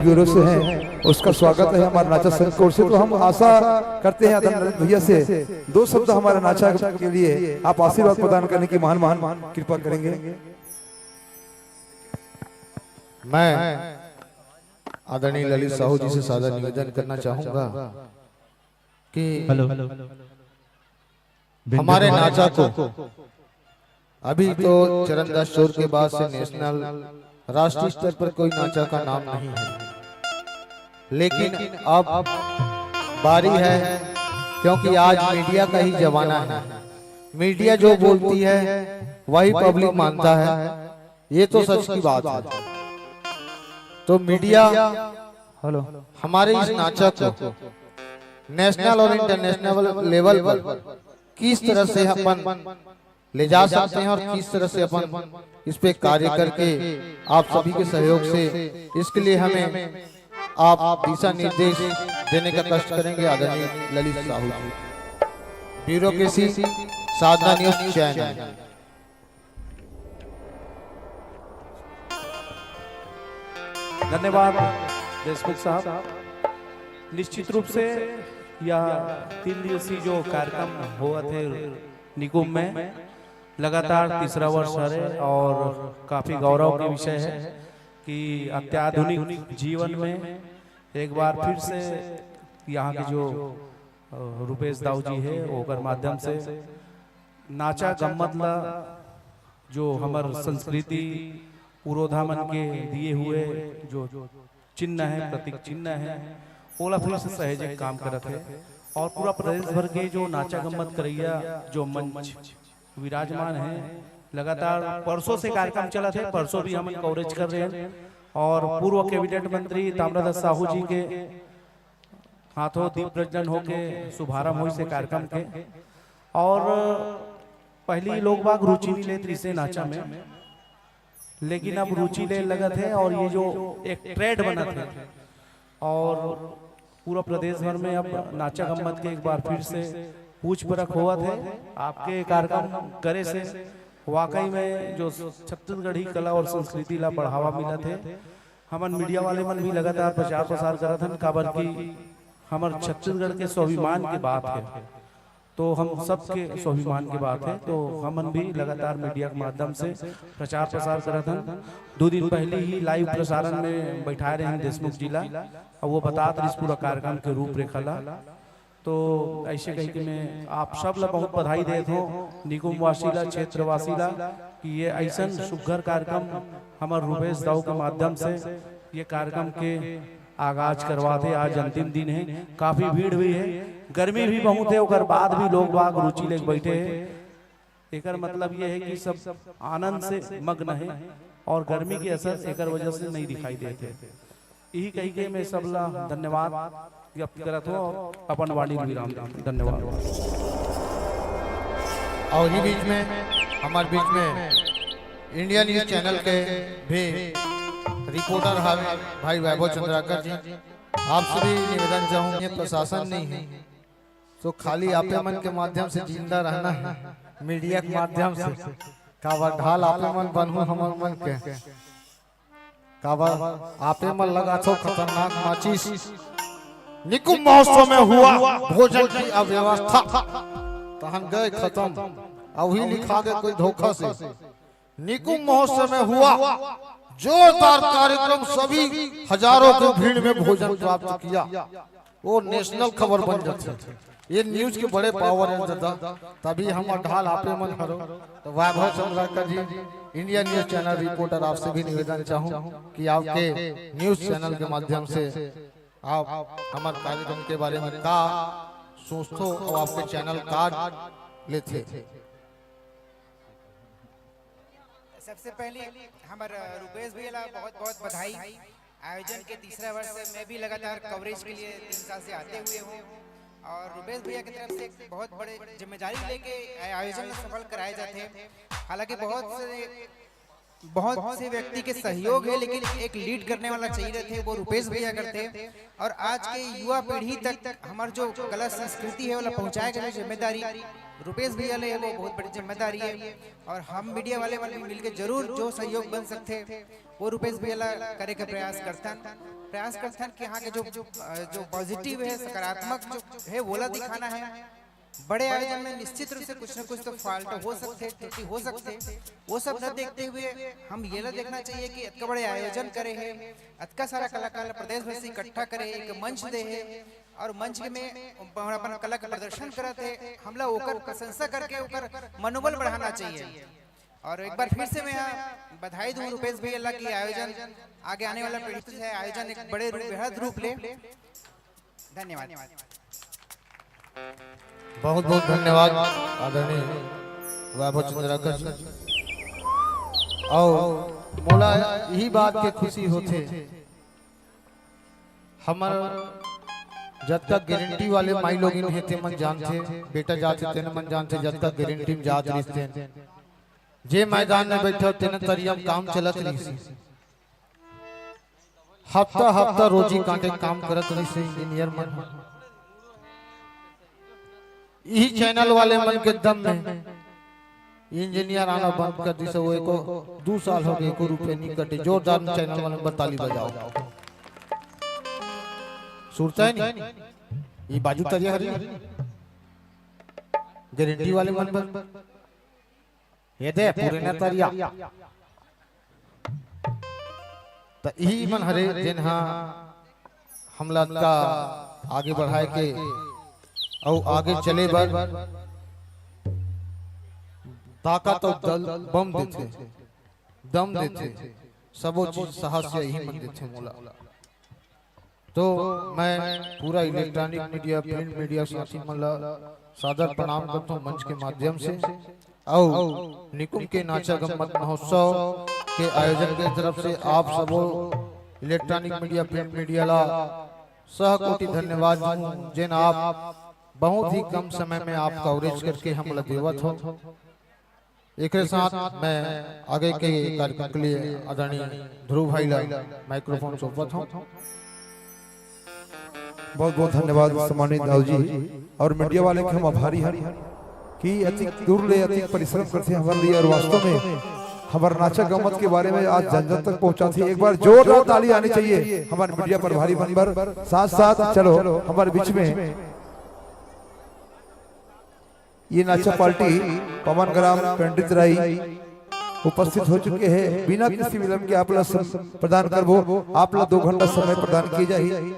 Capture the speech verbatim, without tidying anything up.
Bureau से हैं, उसका स्वागत है हमारे नाचा संघ की ओर से। तो हम आशा करते हैं आदरणीय ललित भैया से दो शब्द हमारे नाचा के लिए आप आशीर्वाद प्रदान करने की महान महान कृपा करेंगे। मैं आदरणीय ललित साहू जी से सादर निवेदन करना चाहूंगा कि हेलो। हमारे नाचा को, अभी तो चरणदास चोर के बाद से नेशनल, राष्ट्रीय स्तर पर कोई नाचा का नाम नहीं है, लेकिन अब बारी है, क्योंकि आज मीडिया का ही जमाना है। मीडिया जो बोलती है वही पब्लिक मानता है, ये तो सच की बात है। तो मीडिया हेलो। हमारे इस नाचा को नेशनल और इंटरनेशनल लेवल पर किस तरह से अपन ले जा सकते हैं और किस तरह से अपन इस पे कार्य करके आप सभी के सहयोग से इसके लिए हमें आप दिशा निर्देश देने का कष्ट करेंगे आदरणीय ललित साहू जी। ब्यूरोक्रेसी, साधना न्यूज चैनल। धन्यवाद देशमुख साहब। निश्चित रूप से यह तीन दिवसीय जो कार्यक्रम होवत हे निकुंभ में, लगातार तीसरा वर्ष हरे और काफी गौरव के विषय है कि अत्याधुनिक जीवन में एक बार फिर से यहाँ के जो अ, रूपेश दाऊ जी है ओकर माध्यम से नाचा गम्मत ला जो हमर संस्कृति पुरोधा मन के दिए हुए जो चिन्ह है, प्रतीक चिन्ह है, ओला फिर से सहेजे के काम करत है और पूरा प्रदेश भर के जो नाचा गम्मत करैया जो मंच विराजमान है, लगातार परसों से कार्यक्रम चलत है, परसों भी हमन कवरेज कर रहे हैं और पूर्व कैबिनेट मंत्री ताम्रध्वज साहू जी के हाथों दीप प्रज्वलन होके शुभारंभ होइस हे कार्यक्रम के। और पहली लोग बाग रुचि नहीं लेत रिसे नाचा में, लेकिन अब रुचि ले लगत है और ये जो एक ट्रेंड बनत है और पूरा प्रदेश भर में अब नाचा गम्मत के एक बार फिर से पूछ परख होवत है। आपके कार्यक्रम करे से वाकई में जो छत्तीसगढ़ी कला और संस्कृति ला बढ़ावा मिलत है। हमन मीडिया वाले मन भी लगातार प्रचार प्रसार करत हन, काबर कि हमर छत्तीसगढ़ के स्वाभिमान के बात है, तो हम सबके स्वाभिमान के बात है, तो हमन भी लगातार मीडिया के माध्यम से प्रचार प्रसार करत हन। दो दिन पहले ही लाइव प्रसारण में बैठाए रहे हैं देशमुख जी ला, और वो बतात रहिस पूरा कार्यक्रम के रूपरेखा ला। तो ऐसे कही कि मैं आप सब ला बहुत बधाई देत हूँ, निकुंभ वासी ला, क्षेत्रवासी ला, कि ये ऐसन सुघर कार्यक्रम हमर रूपेश दाऊ के माध्यम से ये कार्यक्रम के आगाज करवात हे। आज अंतिम दिन है, काफी भीड़ भी है, गर्मी भी बहुत है, ओकर बाद भी लोग बाग रुचि लेके बैठे हैं। एकर मतलब ये है कि सब आनंद से मग्न है और गर्मी के असर एकर वजह से नहीं दिखाई देते। यही कही के मैं सब ला धन्यवाद व्यक्त करत हूँ और अपन वाणी विराम देत हूँ। धन्यवाद। और इही बीच में हमारे बीच में इंडिया न्यूज चैनल के भी रिपोर्टर हवे भाई वैभव चंद्राकर जी, आपसे भी निवेदन चाहूंगे, प्रशासन नहीं है तो खाली आपे मन के माध्यम से जिंदा रहना है, मीडिया के माध्यम से। काबर ढाल आपे मन बनहू हमर मन के, काबर आपे मन लगाथो खतरनाक माचिस। निकुंभ महोत्सव में हुआ भोजन की अव्यवस्था, तहन गए खत्म। अवही लिखा गए कोई धोखा से। निकुंभ महोत्सव में हुआ जोरदार कार्यक्रम, सभी हजारों की भीड़ में भोजन प्राप्त किया। वो नेशनल खबर बन जाते। ये न्यूज के बड़े पावर है दादा, तभी हम ढाल आपे मन हरो। तो वैभव Chandrakar ji, India news channel reporter, आपसे भी निवेदन चाहूँ कि आपके न्यूज चैनल के माध्यम से आप हमारे कार्यक्रम के बारे में का सोचथो और आपके चैनल का लेथे। सबसे पहले हमर रूपेश भैया ला बहुत बहुत बधाई। आयोजन के तीसरा वर्ष है, मैं भी लगातार कवरेज के लिए तीन साल से आते हुए हूँ और रूपेश भैया की तरफ से एक बहुत बड़े जिम्मेदारी लेके आयोजन को सफल कराए जाते हैं। हालांकि बहुत से बहुत से व्यक्ति के सहयोग हे, लेकिन एक लीड करने वाला चाहिए रहिथे, वो रूपेश भैया करथे। और आज के युवा पीढ़ी तक हमर जो कला संस्कृति हे, ओला पहुंचाए के जो जिम्मेदारी रूपेश भैया ले हे, वो बहुत बड़ी जिम्मेदारी हे। और हम मीडिया वाले मन भी मिलके जरूर जो सहयोग बन सकथे, वो रूपेश भैया ला करे के प्रयास करथन। प्रयास करथन कि यहाँ के जो, जो पॉजिटिव हे, सकारात्मक जो हे, वोला दिखाना हे। बड़े आयोजन में निश्चित रूप से कुछ न कुछ तो फॉल्ट हो सकथे, त्रुटि हो सकथे। वो सब न देखते हुए हम ये ला देखना चाहिए कि अतका बड़े आयोजन करे हे, अतका सारा कलाकार ला प्रदेश भर से इकट्ठा करे हे, एक मंच दे हे और मंच में अपन कला के प्रदर्शन करत हे, हमला ओकर प्रशंसा करके ओकर मनोबल बढ़ाना चाहिए। और एक बार फिर से मैं यहाँ बधाई दूँ रूपेश भैया ला कि आयोजन आगे आने वाला पीढ़ी से आयोजन एक बड़े रूप, बृहद रूप ले। धन्यवाद। बहुत बहुत धन्यवाद आदरणीय वैभव चंद्राकर जी। और मोला यही बात के खुशी होथे, हमर जतका गारंटी वाले माई लोगिन हे, ते मन जानथे, बेटा जाथे, तेन मन जानथे, जतका गारंटी में जात रिहिस तेन, जे मैदान में बैठे तेन तरिया में काम चलत रिहिस। हफ्ता हफ्ता रोजी काटे काम करत रिहिस इंजीनियर मन। इही चैनल वाले मन के दम में इंजीनियर आना बंद कर दिस। वो एको दू साल हो गए, एको रुपये नहीं कटे। जोरदार चैनल वाले मन बर ताली बजाओ। सुरता है नहीं, ये बाजू तरिया हरी गारंटी वाले मन बर। ये दे पुराना तरिया। त इही मन हरे जेन हा हमला का आगे बढ़ाए के अउ आगे चले बर ताकत अउ दल बम देथे, दम देथे, सबो चीज साहस यही मन देथे मोला। तो मैं पूरा इलेक्ट्रॉनिक मीडिया, प्रिंट मीडिया साथी मन ला सादर प्रणाम करथों मंच के माध्यम से। अउ निकुम के नाचा गम्मत महोत्सव के आयोजन के तरफ से आप सबो इलेक्ट्रॉनिक मीडिया, प्रिंट मीडिया ला सह कोटि धन्यवाद दूं, जेन आप बहुत ही कम समय में आप कवरेज करके हमला देवत हो। एकरे साथ मैं आगे के कार्यक्रम के लिए आदरणीय ध्रुव भाई ला माइक्रोफोन सौंपत हूँ। बहुत बहुत धन्यवाद सम्मानित दाऊ जी। और मीडिया वाले के हम आभारी हन कि अतिक दूर ले अतिक परिश्रम करथे हमर लिए और वास्तव में हमर नाचा गम्मत के बारे में आज जन जन तक पहुंचाथे। एक बार जोरदार ताली आनी चाहिए हमर मीडिया प्रभारी मन बर। साथ साथ चलो हमर बीच में ये नाचा पार्टी पवन ग्राम पंडित राई उपस्थित हो चुके हैं। बिना किसी विलंब के आप ला प्रदान करबो, आप ला दो घंटा समय प्रदान किए जाही।